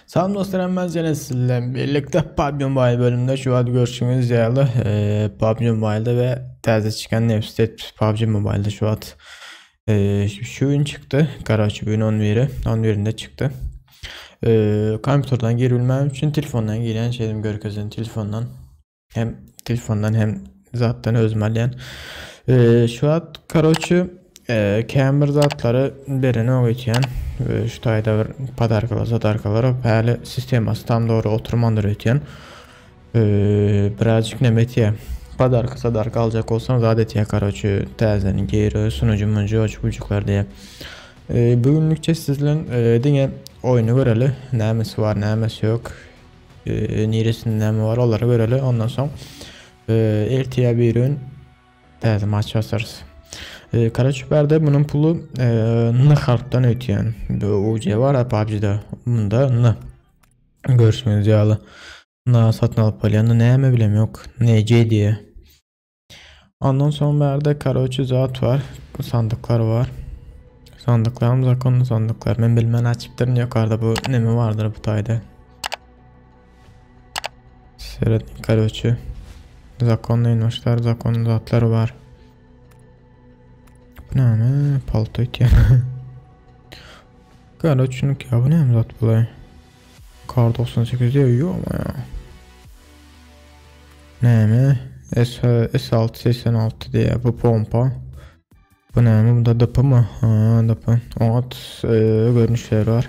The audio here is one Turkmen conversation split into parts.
Salam dostlar hemen sene sizlerle birlikte PUBG Mobile bölümünde şu an görüşünüz ýaly e, PUBG Mobile'da ve täze çykan Nefstet PUBG Mobile'da şu an e, şu gün çykdy. Karaçy gün 11'i 11'inde çykdy. E, kompýuterden girebilmem üçin telefondan giren şeydim görkezen telefondan. Hem telefondan hem zatdan özüm alýan. Ee, şu wagt karoçi e, kän bir zatlary berenok öýtýän. E, şu taýda bir podarkalar, zadarkalar häli sistemasy tam dogry oturmandyr öýtýän. E, birazcık neme etýär. Podarka, sadarka aljak bolsaň zat etýär karoçi täzeden geri sunucu muncu oçuk bucuklar diýe. E, bugünlükçe siz bilen e, diňe oýny göreli. Nämesi bar, nämesi ýok. Niresinde näme bar olary göreli. Ondan soň ertir ýa bir gün täze maç basarys. Karaç bärde bunun pulu N harpdan ötýän. Bu UC var PUBG'da. Bunda N. Görüşüňiz ýaly. N satyn alyp bolýan. Näme bilem ýok. NC diýe. Ondan soň bärde karoçi zat var. Sandyklar var. Sandyklaryň zakonly sandyklar. Men bilmän açypdyryn ýokarda bu neme bardyr bu taýda. Seret karoçi. Zakonly noşlar, zakonly zatlar var. Bu näme? Palto ötýän. Karoçi ya bu näme zat bulay? Kar 98 diýýär ýok ya. Näme? S S6 86 diýýär bu pompa. Bu näme? Bu da DP mı? Ha, DP. Oňat e, görnüşleri var.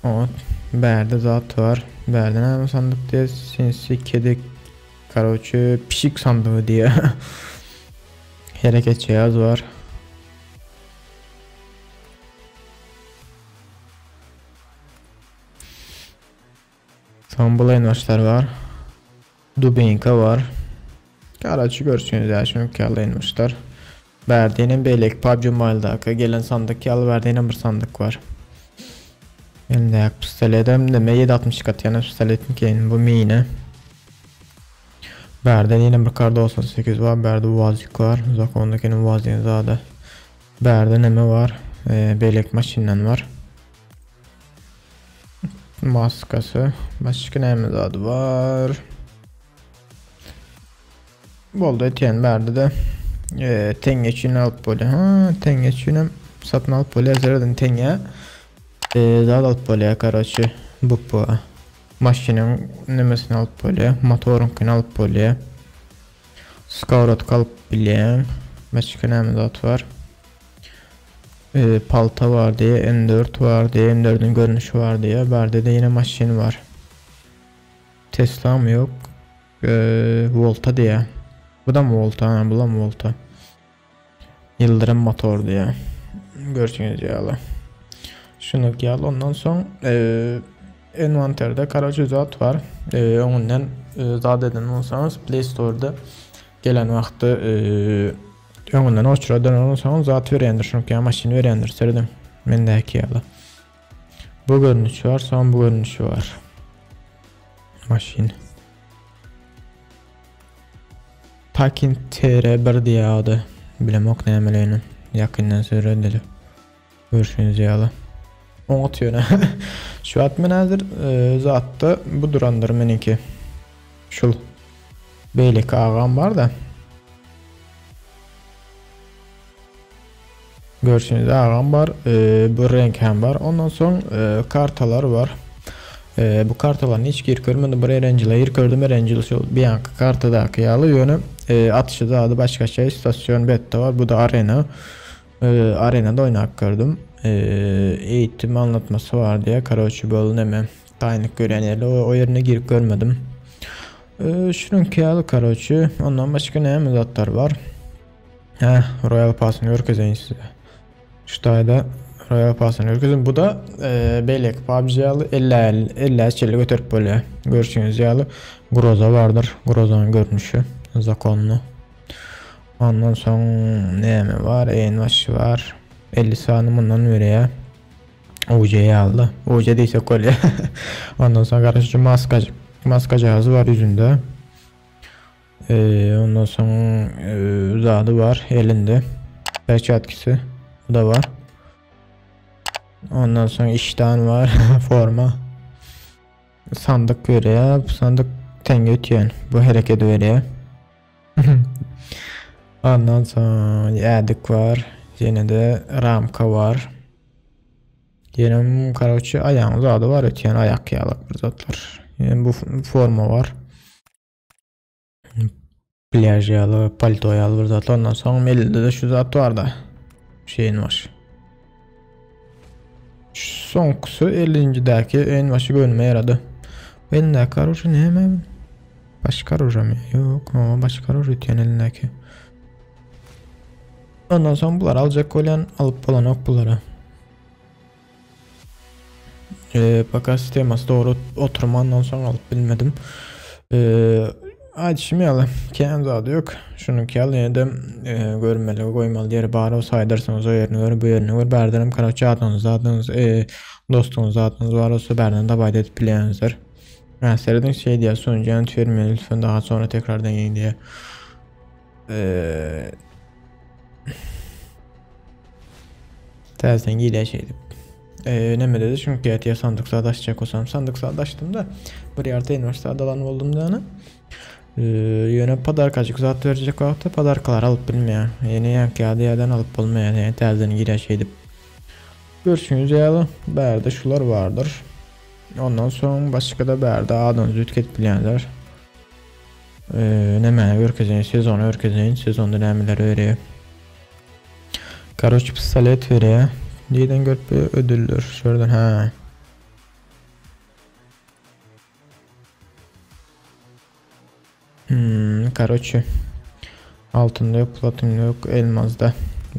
Oňat. Bärde zat var. Bärde näme sandyk diýýär? Sinsi kedi karoçe pişik sandygy diýýär. Hereket cihaz var. Soň bulaýyn başlar bar. Dubinka bar. Karaçy görüşüňiz ýa şunuň ýaly başlar. Bärde ýene beýleki PUBG Mobile'daky gelen sandyk ýaly bärde ýene bir sandyk bar. Elindäki pistolet hem neme 7.62 atýan pistoletmi keyin bu mine. Bärde ýene bir kar 98 bar, bärde uazik bar. Zakondaki uaziň zady. Bärde neme bar? E, beýleki maşyndan bar. Maskasy. Başga näme zady bar? Boldy etýän bärde de. E, teňňe üçin alyp bolýar. Ha, teňňe üçin hem satyn alyp bolýar. Zereden teňňe. E, zat alyp bolýar, karoçe. Bu bu. Maşynyň nemesini alyp bolýar. Motoryňkyny alyp bolýar. Skowrodka alyp bilýän. Başga näme zat bar? E, palta var diye, M4 var diye, M4'ün görünüşü var diye. Berde de yine maşin var. Tesla mı yok? E, Volta diye. Bu da mı Volta? Ha, bu da mı Volta? Yıldırım motor diye. Görüşünüz ýaly. Şunu ýaly ondan soň e, envanterde karaca zat var. E, öňünden e, zat eden bolsaňyz Play Store'da gelen wagtda e, öňünden oçura dönen bolsaňyz zat berýändir. Şunu ýa maşyn berýändir. Serediň. Mendäki ýaly. Bu görnüşi var, soň bu görnüşi var. Maşyn. Takin TR1 diýe ady. Bilemok nämeligini. Ýakyndan seredeli. Görüşüňiz ýaly. Oňat ýöne. Şu wagt men häzir e, zatda bu durandyr meniňki. Şul. Beýleki agam bar da. Görüşüňiz agam bar. E, bu renk hem bar. Ondan soň e, kartalar var. E, bu kartalarny hiç girip görmedim. Bir Erencil'e girip gördüm. Erencil şu Bianca kartadaky ýaly ýöne e, atyşy zady başga şey. Istasyon bette var. Bu da arena. E, arenada oynap gördüm. E, eğitim anlatması var diye. Karoçi böyle neme taýynlyk görýän ýerli o, o ýerine girip görmedim. E, şununki ýaly karoçi. Ondan başga näme zatlar var? Heh, Royal Pass'ını görkezeyim size. Şu taýda Royal Pass'ını görkezeyim. Bu da e, beýleki PUBG ýaly 50 50 çenli göterip bolýar. Görüşüňiz ýaly Groza bardyr. Grozanyň görnüşi zakonly. Ondan soň näme var? Enbaş var. 50 sany mundan berýär. UC aldı. UC diýsek bolýar. Ondan soň garaşyjy maska maska jazy var yüzünde. Ee, ondan soň e, zady var elinde. Perçatkisi. Bu da var. Ondan soň işdan var forma. Sandyk berýär. Bu sandyk teňňe ötýän. Bu hereket berýär. Ondan soň ädik var. Ýene de ramka var. Ýene karoçe aýagyň zady var ötýän aýak ýalak bir zatlar. Ýene bu forma var. Plýaž ýaly, palto ýaly bir zatlar. Ondan soň elinde de şu zat bar da. Şeyin var. Soňkusy 50-däki en başı göwnüme ýarady. Elindäki oružy näme? Başga oružamy? Ýok, oňa başga oruž ötýän elindäki. Ondan soň bular aljak bolýan, alyp bolanok bulara. Ee, пока sisteması doğru oturmandan soň alyp bilmedim. Ee, aýdyşym ýaly, kän zady ýok. Şunuňky ýaly ýene-de e, görmeli, goýmaly ýeri bar bolsa aýdarsyňyz, o ýerini gör, bu ýerini gör. Bärdenem karoçe adyňyz, adyňyz, e, dostuňyz, adyňyz bar bolsa bärden dabaýda edip bilýäňizdir. Ha, serediň şey diýýär, sunucu yanıt vermiyor lütfen daha sonra tekrardan yayın diýýär. Ee, Täzeden girýär şeýdip. Ee, neme dedi? Çünki ýa sandyk zat açjak bolsam sandyk zat açdym da. Bir ýerde en başda adalan boldum da ana. Ee, ýöne podarkajyk zat berjek wagty podarkalar alyp bilmeýär. Ýene ýanky ýa ýadan alyp bolmaýar. Ýani täzeden girýär şeýdip. Görşüňiz ýaly, bärde şular bardyr. Ondan soň başga da bärde adyňyzy üýtgedip bilýänler. Ee, nämäni görkezeýin, sezony görkezeýin. Sezonda nämeler berýär. Karoç pistolet berýär. Nireden görüp ödüller? Şuradan ha. Hmm, karoçe. Altında yok, platında yok, elmazda.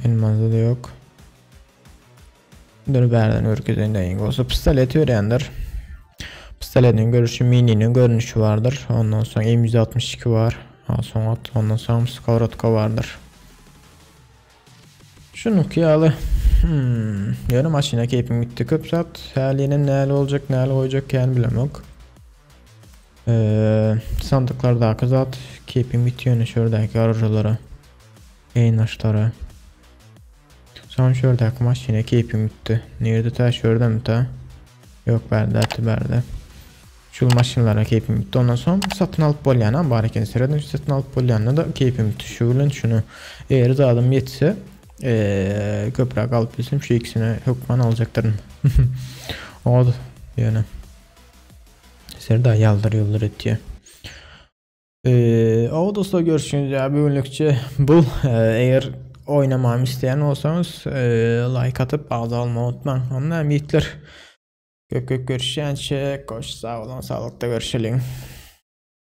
Elmazda da yok. Dur bärden görkezeýin deýin bolsa pistolet berýändir. Pistoletiň görüşü mininiň görnüşi bardyr. Ondan soň M162 bar. Ha, soňat ondan soň skowrodka bardyr. Şunuňky ýaly. Hmm, ýöne maşyna keýpim gitdi köp zat. Häli ýene näli boljak, näli goýjak kän bilemok. Ee, sandyklardaky zat keýpim gitdi ýöne şördäki oružalara. Eýnaşlara. Soň şördäki maşyna keýpim gitdi. Nirde ta şördemi ta? Ýok bärde ati bärde. Şu maşynlara keýpim gitdi. Ondan soň satyn alyp bolýanam bar eken. Serediň şu satyn alyp bolýanyna da keýpim gitdi. Şu bilen şunu. Eger zadym ýetse, ee, köpräk alyp bilsem şu ikisini hökman aljakdyryn. O ýöne. Serdar ýaldyr ýuldyr etýär. Ee, o dostlar görüşürüz ya bugünlükçe bu. Ee, eğer oynamamı isteyen olsanız e, like atıp agza olmayı unutmayın. Ondan yiğitler. Kök kök görüşýänçe, hoş sag bolun, saglykda görüşeliň.